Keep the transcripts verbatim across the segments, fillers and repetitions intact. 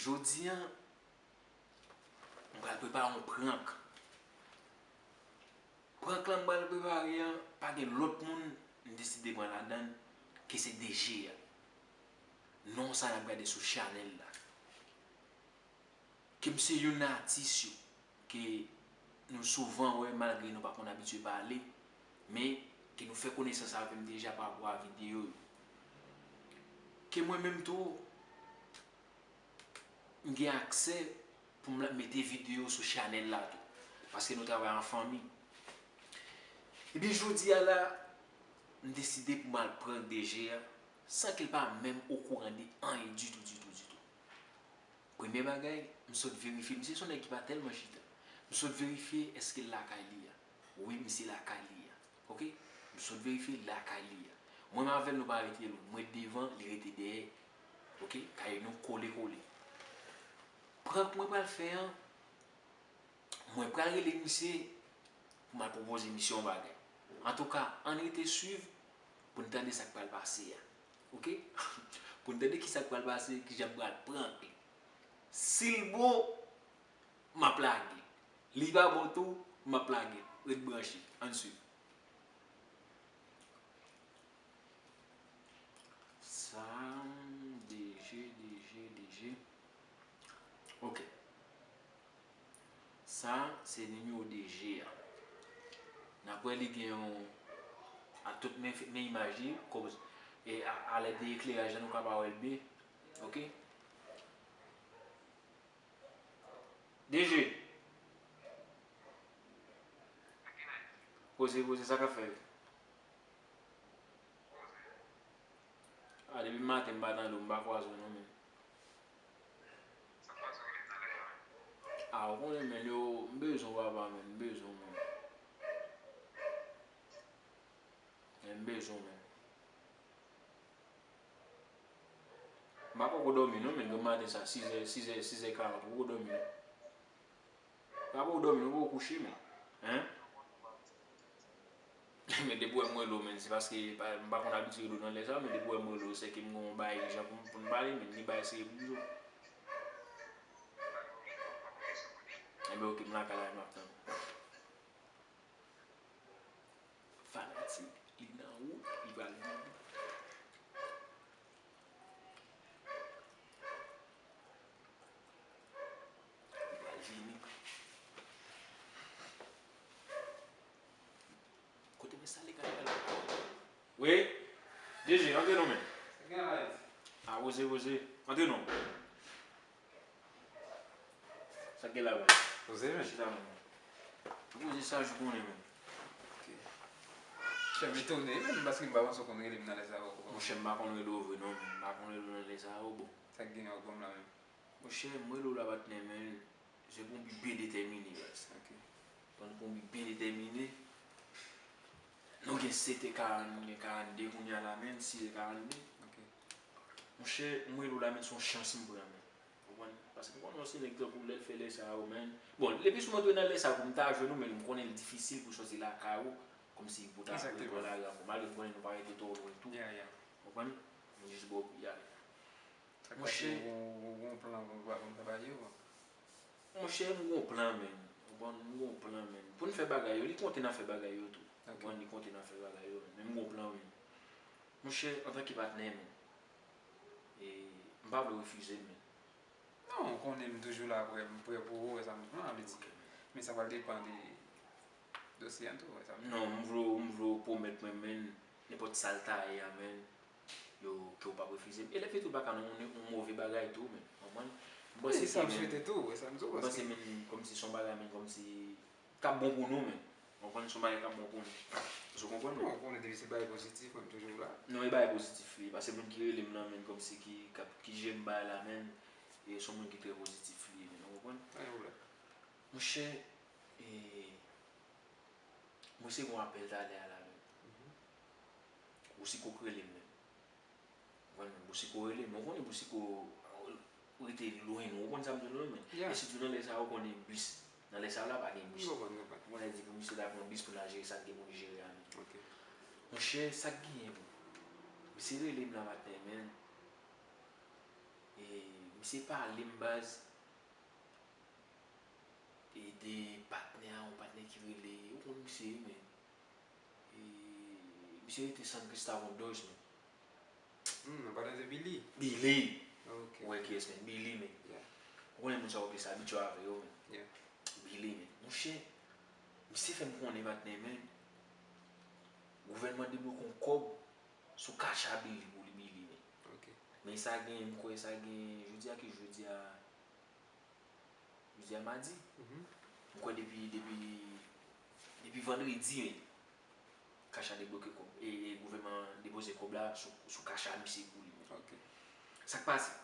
Jodi a, m pral prepare yon prank. Prank lan m pral prepare an, pa gen lòt moun m deside pran ladan l ke se D J a. Non sa n ap gade sou chanèl la. Ke m se youn nan atis yo ke nou souvan wè malgre nou pa konn abitye pale, men ke nou fè konesans avè m deja pa rapò a videyo yo. Ke mwen menm tou, m gen aksè pou m mete videyo sou chanèl la tou. Paske nou travay an fanmi. Ebyen, jodi a la, m deside pou m al prank D J a, san ke l pa menm okouran de anyen ditou, ditou, ditou. Premye bagay, m sot verifye, misye se yon nèg ki pa tèlman chita. M sot verifye èske l lakay li a. Wi, misye lakay li a. Oke? M sot verifye l lakay li a. Mwen avè l nou pa rete lwen. Mwen devan, li rete dèyè. Oke? Kay nou kole kole. Prank mwen pral fè an, mwen pral rele misye pou m al pwopoze misye yon bagay. Antouka, ann rete swiv pou n tande sa k pral pase a. Oke? Pou n tande kisa k pral pase, kijan m pral prank li. Si l bon, m ap lage. Li pa bon tou, m ap lage. Ret branche. Ann swiv. Sa, D J, D J, D J. Oke. Sa, se nimewo D J a. N ap wè li gen yon, a tout men, men imaj li, koz, e a, alèd de ekleraj la, nou ka pa wè l byen. Oke? D J. Poze, poze, sa k ap fèt? A, depi maten m pa tande w, m pa kwaze w non, men. A, ou konnen, men, yo, m bezwen w, papa, men, m bezwen w, men. Men, m bezwen w, men. M pa poko dòmi non, men, demen maten sa, sizè, sizè, sizè karant, ou poko dòmi non. M pa poko dòmi non, ou poko kouche, men. Hein? Men depi w wè m rele w, men, se paske pa, m pa konn abitye rele w nan lè sa, men depi w wè m rele w, se ke m gen yon bagay ijan pou m, pou m pale, men, ni bagay serye pou m di w. Enben, oke, m lakay la, m ap tann ou. Fanatik, li nan wout, li pral vini. Li pral vini. Kote mesye ale gade la? Wi. D J, antre non, men. Sa gen la, Ayiti? A, poze, poze. Antre non. Sa k gen la, baz? Poze, men. Chita, men. Poze sa, jou konnen, men. Ok. Chè, m etone, men, paske m pa panse w konn rele m nan lè sa yo. Monchè, m pa konn rele w vre, non, men. M pa konn rele w nan lè sa yo, bon. Sa k gen, w ap ban m la, men? Monchè, m rele w la, patnè, men. Se pou w byen detèmine, baz. Ok. Tann pou w byen detèmine. Nou gen sèt è karant, nou gen karannde kounye a la, men, sis è karannde. Ok. Monchè, m rele w la, men, se yon chans m pran, men. Konprann? Paske m konnen yon seri nèg tankou w, lè l fè lè sa yo, men. Bon, depi sou mwen tou nan lè sa pou m ta jwenn ou, men m konnen l difisil pou sòti lakay ou, kòmsi pou ta pran lari ankò. Malgre m konnen nou pa rete twò lwen tou. Konprann? M jis ba w pri a. Monchè. Ou gon plan pou m ta bay ou? Monchè, m gon plan, men. Ou konprann, m gon plan, men. Pou n fè bagay yo, li konte n ap fè bagay yo tou. Ou konprann, li konte n ap fè bagay yo, men. Men m gon plan, men. Monchè, antanke patnè, men. E, m pa vle w refize m, men. Non, ou konnen m toujou la, prè, m prè pou ou, wè sa m di. Non, men sa pral depann de dosye a tou, wè sa m di. Non, m vle, m vle w pwomèt mwen, men, nenpòt sa l ta ye a, men. Yo, ke w p ap refize m. E lè fè tou pa ka nan yon, yon move bagay tou, men. Konprann? M panse ke, men, m panse, men, kòmsi se yon bagay, men, kòmsi k ap bon pou nou, men. Konprann? Se yon bagay k ap bon pou nou. Èske w konprann, men? Bon, ou konnen depi se bagay pozitif, mwen, m toujou la. Non, e bagay pozitif li ye. Paske moun ki rele m nan, men, kòmsi ki, k ap, ki jere m bagay la, men, e se yon moun ki trè pozitif li ye, men. Ou konprann? Pa gen pwoblèm. Monchè, e, mwen resevwa yon apèl talè a la, men. Boucicault k rele m, men. Ou konprann, men Boucicault rele m. Ou konnen Boucicault rete lwen nou. Ou konn sa m di w la, men. E sitou nan lè sa yo, ou konnen bis. Nan lè sa yo la, pa gen bis. M konprann, m konprann. Ou konn, di pou misye ta pran bis pou n al jere sa n gen pou n jere a, men. Ok. Monchè, sa k genyen, men? Misye rele m la maten, men. E Misye pale m baz. E de patnè a, yon patnè ki rele, ou konn misye wi, men. E misye rete San Cristóbal dos, men. Hmm, nou pale de Billy. Billy. Ok. Ou wè kiyès, men? Billy, men. Yeah. Ou konnen moun sa yo plis abitye avè yo, men. Yeah. Billy, men. Monchè, misye fè m konnen patnè, men. Gouvènman debloke yon kòb sou Cash App Billy pou li, Billy, men. Ok. Men sa gen, m kwè sa gen, jodi a ki jodi a, jodi a madi. Mhm. M kwè depi, depi, depi vandredi, men. Cash App debloke kòb, e, e gouvènman depoze kòb la sou, sou Cash App misye pou li, men. Ok. Sa k pase?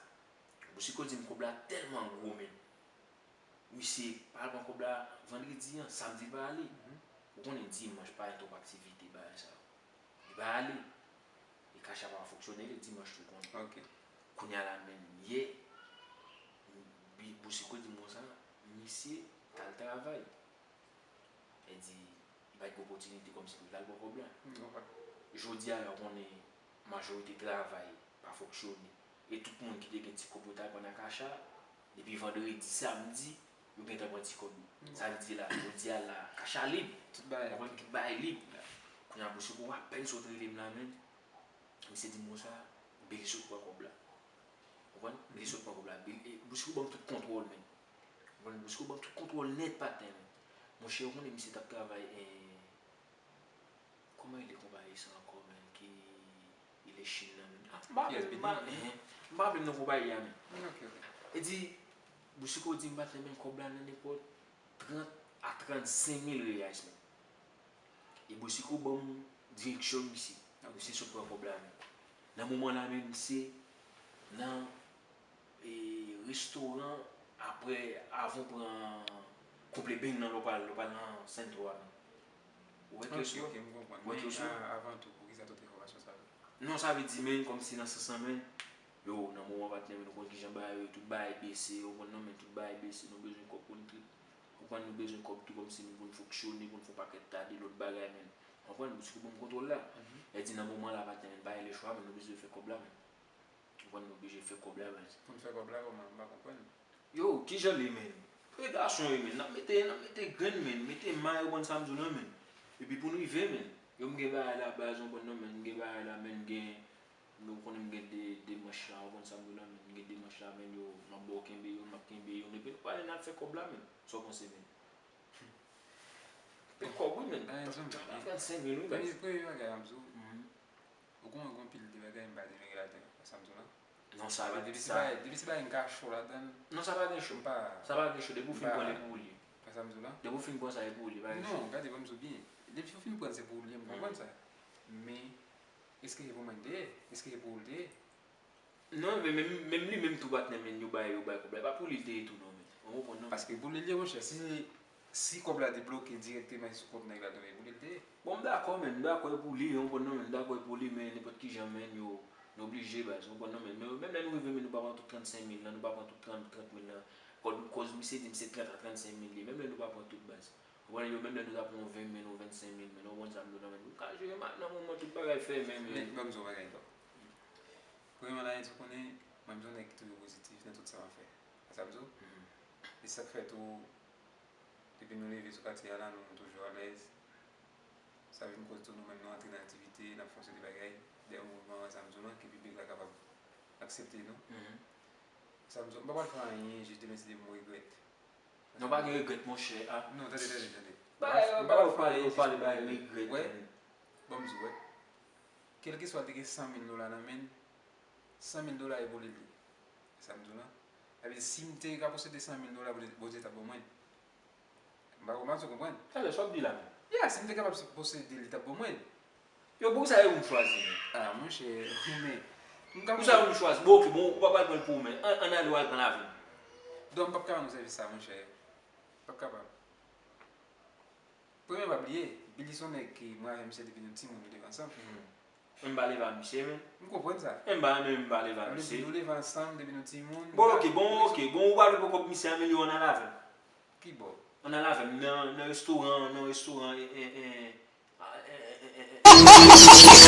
Boucico di m kòb la tèlman gwo, men. Misye pa al pran kòb la vandredi an, samdi li pa ale. Mhm. Ou konnen dimanch pa gen twòp aktivite bagay sa yo. Li pa ale. E Cash App pa fonksyone le dimanch tou konnen. Ok. Kounye a la, men, yè, Bi-, Boucico di m konsa, misye t al travay. E di, li pa t gen opòtinite kòmsi pou l t al pran kòb la. Mm, ok. Jodi a la, ou konnen majorite travay pa fonksyone. E tout moun ki te gen ti kòb yo t al pran nan Cash App, depi vandredi, samdi, yo gentan pran ti kòb yo. Mm. Sa vle di la, jodi a la, Cash App lib. Tout bagay. Ou konprann, tout bagay lib. Kounye a, Boucico apèn sot rele m la, men. Misye di m konsa, Billy sot pran kòb la. Ou konprann? Billy sot pran kòb la. Billy, e, Boucico ban m tout kontwòl, men. Ou konprann? Boucico ban m tout kontwòl nèt, patnè, men. Monchè, ou konnen misye t ap travay, e, kòman rele konpayi sa ankò, men, ki rele Chin nan, men? Ah, m pa P S B T, m pa, mhm. Ehe. M pa raple m non konpayi a, men. Mm, ok, ok. E di, Boucico di m, patnè, men, kòb la nan nenpòt trant a trannsenk mil reyals, men. E Boucico ban m direksyon misye. Misye sot pran kòb la, men. Nan moman la, men, misye nan, e, restoran, apre, avan w pran kouple beng nan, lè w pral, lè w pral nan Sentro a, men. Ou wè kiyès mwen? Ok, ok, m konprann. Ou wè kiyès mwen? Men, a, avan tou, poukisa tout enfòmasyon sa yo? Non, sa vle di, men, kòmsi nan sans lan, men, yo, nan moman patnè, men, nou konn kijan bagay yo ye, tout bagay bese, ou konn non, men, tout bagay bese, nou bezwen kòb pou n trip. Ou konprann, nou bezwen kòb tou kòmsi nou pou n fonksyone, pou n fè yon pakèt ta de lòt bagay, men. Ou konprann, misye ban m kontwòl la. Mhm. E di nan moman la, patnè, men, pa gen lechwa, men, nou bezwen fè kòb la, men. Ou konprann, nou oblije fè kòb la, men. Pou n fè kòb la, kòman? M pa konprann. Yo, kijan l ye, men? Prepasyon yo, men. N ap mete, n ap mete grenn, men. Mete may, ou konprann sa m di w lan, men. Epi pou n rive, men. Yo, m gen bagay la baz, ou konprann non, men. M gen bagay la, men. M gen, nou konnen m gen de, de manch la, ou konn sa m di w lan, men. M gen de manch la, men. Yo, m ap ba w kenbe yo, m ap kenbe yo. Epi nou prale n al fè kòb la, men. Sa w panse, men? Fè kòb, wi, men. Trannsenk mil, wi, men. Premye, premye bagay, m ap di w. Mhm. Ou konnen gen anpil de bagay m pa devere ladan, sa m di w lan. Non, sa pa vle di depi se sa. Bagay, depi se bagay m ka cho ladan. Non, sa pa gen cho. M pa, sa pa gen cho. Depi w fin pran l, e pou ou l ye. Sa m di w lan. Depi w fin pran sa, e pou ou l ye, pa gen cho. Non, gade, ban m di w byen. Depi w fin pran, se pou ou l ye, m konprann sa. Men, èske se pou mwen l te ye? Èske se pou ou l te ye? Non, men menm, menm li menm tou patnè, men yo bay, yo bay kòb la. E pa pou li l te ye tou non, men. Ou konprann non? Paske pou li l ye, monchè, si, si kòb la debloke dirèkteman sou kont nèg la, donk e pou li l te ye. Bon, m dakò, men, m dakò e pou li, ou konprann non, men, m dakò e pou li, men nenpòt kijan, men, yo, nou oblije, baz, ou konprann non, men, men, menm lè nou rive, men nou pa pran tout trannsenk mil lan, nou pa pran tout trant, trant mil lan. Kòz, kòz misye di m se trant a trannsenk mil li, menm lè nou pa pran tout, baz. Ou konprann, yo, menm lè nou ta pran yon ven mil, yon vennsenk mil, men ou konprann sa m di w lan, men nou ka jere nan moman tout bagay fèmen, men. Men, ban m di w yon bagay ankò. Premyèman, Dayiti, ou konnen, mwen, m se yon nèg ki toujou pozitif nan tout sa m ap fè. Sa m di w? Mhm. E sa k fè tou, depi nou leve sou katye a la, nou, nou toujou alèz. Sa vin koz tou, nou menm, nou antre nan aktivite, n ap fè yon seri de bagay, de mouvman, sa m di w lan, ke piblik la kapab aksepte nou. Mhm. Sa m di w, m pa pral fè anyen, jis demen, si demen m regrèt. Non, pa gen regrèt, monchè, a. Non, tande, tande, tande. Bagay, bagay, ou pale, ou pale, bagay regrèt, men. Ban m di w, wè. Kèlkeswa l te gen san mil dola nan men l, san mil dola e pou li l ye. Sa m di w lan. Sa vle di, si m te ka posede san mil dola, Bondye, Bondye t ap ban mwen. M pa konprann si w konprann. Talè, sa w ap di la menm? Ya, si m te kapab posede l, li t ap ban mwen. Yo, poukisa se ou m chwazi, men? A, monchè, men, m ka konprann. Poukisa ou m chwazi? Bon, ok, bon, ou pa pral pran l pou ou, men. An, ann ale, w al pran l avè m. Don, m p ap ka rann ou sèvis sa, monchè. M p ap kapab. Premye, pa bliye, Billy se yon nèg ke mwen avè misye depi nou timoun, nou te ansanm. Mhm. Men m pa leve a misye, men. M konprann sa. Men m pa, men m pa leve a misye. Nou leve ansanm depi nou timoun. Bon, ok, bon, ok, bon, ou pa vle pran kòb misye a, men yo, ann al avè m. Ki bò? Ann al avè m nan, nan restoran, nan restoran, e, e, e, a, e, e, e, e, e.